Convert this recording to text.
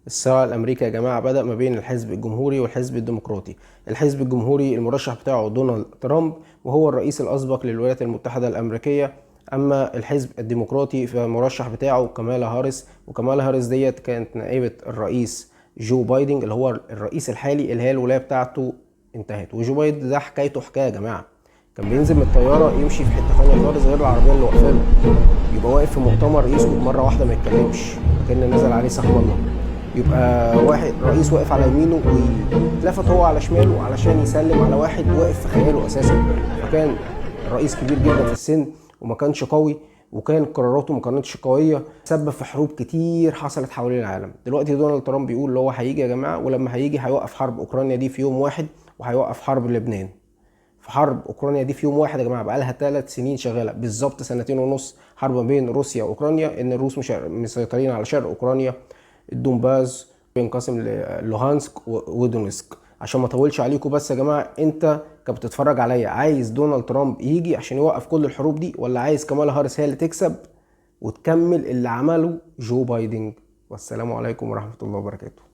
الصراع الامريكي يا جماعة بدا ما بين الحزب الجمهوري والحزب الديمقراطي. الحزب الجمهوري المرشح بتاعه دونالد ترامب، وهو الرئيس الاسبق للولايات المتحدة الامريكيه. اما الحزب الديمقراطي فالمرشح بتاعه كمالا هاريس، وكمالا هاريس ديت كانت نائبه الرئيس جو بايدن اللي هو الرئيس الحالي، اللي هي الولاية بتاعته انتهت. وجو بايدن ده حكايته حكاية يا جماعه، كان بينزل من الطيارة يمشي في حتة ثانية خالص غير العربية اللي واقفة له، يبقى واقف في مؤتمر يسكت مرة واحدة ما يتكلمش كأن نزل عليه سهم الله. يبقى واحد رئيس واقف على يمينه ويتلفت هو على شماله علشان يسلم على واحد واقف في خياله اساسا. فكان الرئيس كبير جدا في السن وما كانش قوي، وكان قراراته ما كانتش قويه، سبب في حروب كتير حصلت حوالين العالم. دلوقتي دونالد ترامب بيقول اللي هو هيجي يا جماعه، ولما هيجي هيوقف حرب اوكرانيا دي في يوم واحد، وهيوقف حرب لبنان. في حرب اوكرانيا دي في يوم واحد يا جماعة بقى لها 3 سنين شغالة، بالظبط 2.5 سنين حرب ما بين روسيا واوكرانيا، ان الروس مش مسيطرين على شرق اوكرانيا، الدونباز بينقسم للوهانسك ودونسك. عشان ما اطولش عليكم بس يا جماعة، انت كبتتفرج عليا عايز دونالد ترامب يجي عشان يوقف كل الحروب دي، ولا عايز كمالا هاريس هي اللي تكسب وتكمل اللي عمله جو بايدن؟ والسلام عليكم ورحمة الله وبركاته.